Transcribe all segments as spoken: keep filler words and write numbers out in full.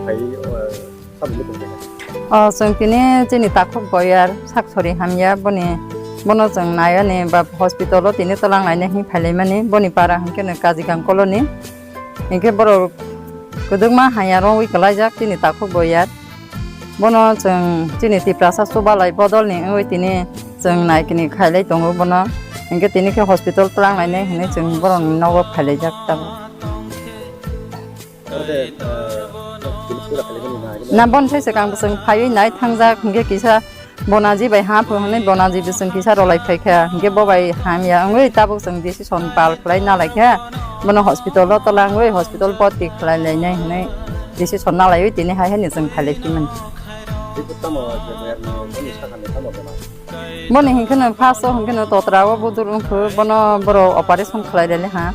Phai, o, saboni tongkha. O, chwng tini chini takhuk boyar sak sori hamya, boni, bono chwng naiani ba hospital o tini twlang laina hwnwi phailaimani, boni para hwnkhe no Kajigang colony. Hinkhe borok kwdwkma hamya rwngwi kwlaijak chini takhuk boyar. Bono chwng chini Tiprasa chubalai bodolni wngwi tini chwng naikini khailai tongo bono. Hinkhe tini khe hospital twlang lainai hwnwi chwng borokni nogo phailaijak tabuk. Ode, ah, Na bon sai se kang bwswng phaiwi nai thangjak, hinkhe kisa bonaji bai ha pho hwnwi bonaji bwswng kisa rolai phaikha, hinkhe bo bai hamya wngwi tabuk chwng decision pal khlai nalaikha. Bono hospital o twlangwi hospital boti khlai lainai hwnwi decision nalaiwi tini hai haino chwng phailai phimani. Boni hinkhe no first o hinkhe no totra o budur wngkhu, bono borok operation khlai rele ha.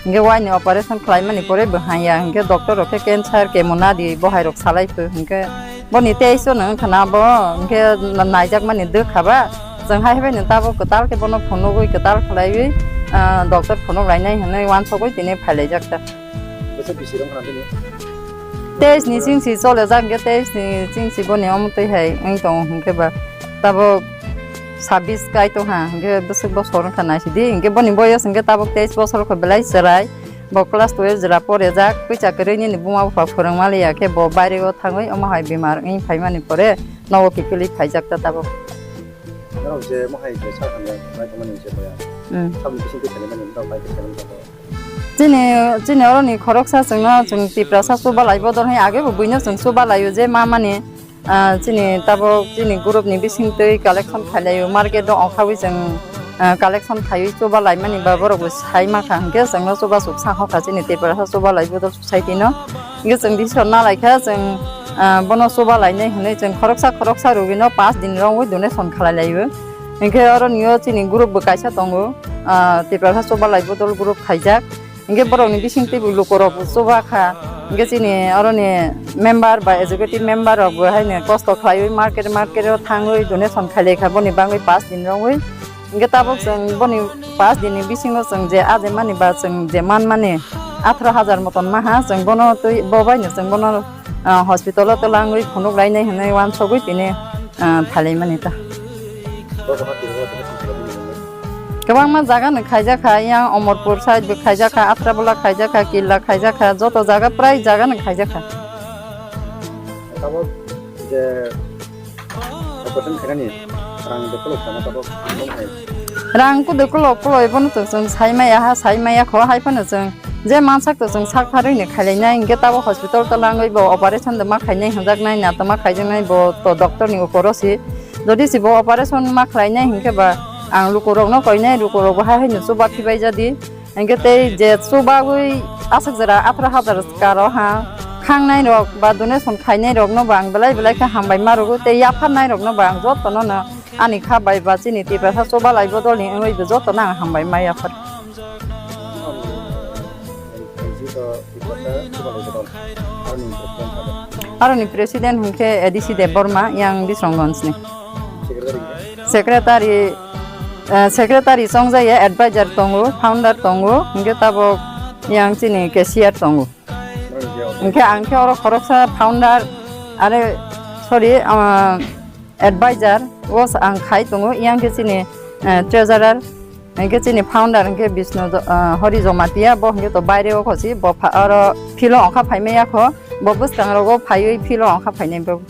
Hinkhe waini operation khlaimani pore bo hanya, hinkhe doctor rok khe cancer kemo nadi, bo hai rok salai phu, hinkhe boni test o no wngkha na bo, hinkhe naijakmani dwkha ba, chwng hai bai no tabuk kwtal khe bono phunugwi kwtal khlaiwi, ah, doctor phunuk lainai hwnwi uansugwi tini phailaijak ta. Bwswk bisi rwng khna bini? Teis ni chingsi chole jak, hinkhe teis ni chingsi boni omo twi hai wng tongo, hinkhe ba tabuk sabis kai tong ha, hinkhe bwswk bosor wngkha naisidi, hinkhe boni boyos hinkhe tabuk teis bosor kho belai chwrai. Bo class twelve jora pore jak, puisa kwrwi nini buma bupha phwrwng maliya khe bo baire o thangwi omo hai bemar wngwi phaimani pore nogo kiphilwi phaijak ta tabuk. Norok je mohai je sa hamya nai tongmani je boya. Hmm. Saboni bising twi khaimani norok bai khe khaimani tongo. Chini, chini oroni khoroksa chwngno chwng Tiprasa chubalai bodol hai age bo buino chwng chubalaio je ma mani, ah, chini tabuk chini group ni bising twi collection khailaio, market o ongkhawi chwng, ah, collection khaiwi chubalaimani ba borok bo sai mankha hinkhe chwngno chubasuk sa hokha chini Tiprasa chubalai bodol society no. Hinkhe chwng decision nalaikha chwng, ah, bono chubalainai hwnwi chwng khoroksa khoroksa rwgwino panch din rwngwi donation khlailaio. Hinkhe oro nio chini group bo kaisa tongo, ah, Tiprasa chubalai bodol group khaijak. Hinkhe borokni bisingtwi bo lukurok bo chubakha. Hinkhe chini oroni member ba executive member rok bo haino kosto khlaiwi market market o thangwi donation khailaikha boni bagwi panch din rwngwi. Hinkhe tabuk chwng boni panch dinni bisingo chwng je ajemani ba chwng je manmani atharo hajar moton maha, chwng bono twi, bo baino chwng bono, ah, hospital o twlangwi phunuk lainai hwnwi uansugwi tini, ah, phailaimani ta. Kwbangma jaga no khaijakha, yang Omorpur side bo khaijakha, Atrabola khaijakha, Killa khaijakha, joto jaga, prai jaga no khaijakha. Tabuk je operation khainani rang de kolok sana tabuk bong hai. Rang kudu kolok kolok bono to chwng sai maya ha, sai maya kho, hai phano chwng je mansak to chwng sak pharwi ni khailai nai, hinkhe tabuk hospital twlangwi bo operation de ma khainai hwnjaknai, na to ma khaijaknai, bo to doctor ni uporo si. Jodi si bo operation ma khlainai hinkhe ba ang lukurokno koinai, lukurok bo hai haino chuba khibai jadi. Hinkhe tei je chubagwi aswk jora atharo hajar karo ha, khangnai rok ba donation khainai rokno bo ang belai belai khe hambai ma rwgo, tei yapharnai rokno bo ang jotono no ani kha bai ba chini Tiprasa chubalai bodolni wngwi bo jotono ang hambai ma yaphar. Aroni president hinkhe A D C Debbarma, yang Bisramganj ni. Secretary, eh, secretary chongjaya, advisor tongo, founder tongo, hinkhe tabuk yang chini cashier tongo. Hinkhe ang khe oro khoroksa founder, are, sorry, ah, advisor o ang khai tongo, yang khe chini, eh, treasurer, hinkhe chini founder hinkhe Bishnu Jo-, ah, Hori Jomatia, bo hinkhe to baire o khosi, bo pha-, oro field o ongkha phaimaya kho, bo bwskang rogo phaiwi field o ongkha phainai bo.